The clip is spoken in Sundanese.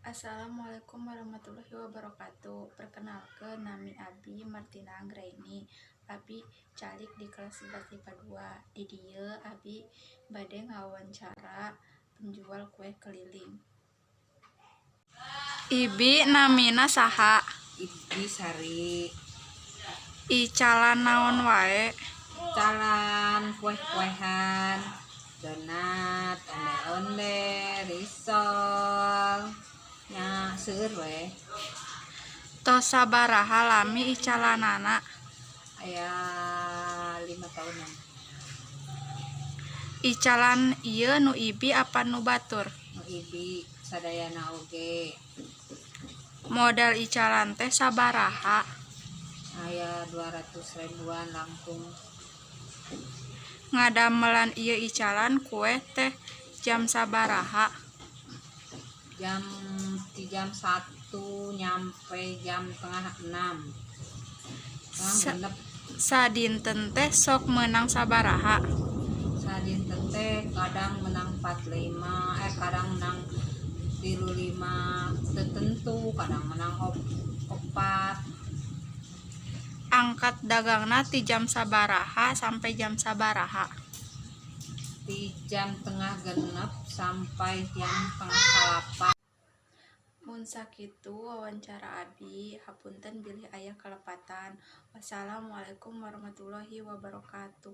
Assalamualaikum warahmatullahi wabarakatuh. Perkenalkan, nami Abi Martina Anggraini. Abi calik di kelas 11 IPA 2. Di dieu Abi bade ngawawancara penjual kue keliling. Ibi namina saha? Ibi Sari. Icalan naon wae? Icalan kue-kuehan, donat, onde-onde, risol, nya seueur we. Tos sabaraha lami icalanana? Aya 5 tahunan. Icalan ieu nu Ibi apa nu batur? Nu Ibi sadayana oge. Modal icalan teh sabaraha? Aya 200 ribuan langkung. Ngadamelan ieu icalan kue teh jam sabaraha? Jam di jam 1 nyampe jam tengah enam, tengah genep. Sadinten teh sok meunang sabaraha? Sadinten teh kadang menang 45, eh, kadang menang 35, tertentu kadang menang opat. Angkat dagangna ti jam sabaraha sampai jam sabaraha? Di jam tengah genep sampai jam tengah salapan. Mun sakitu wawancara abi, hapunten bilih aya kalepatan. Wassalamualaikum warahmatullahi wabarakatuh.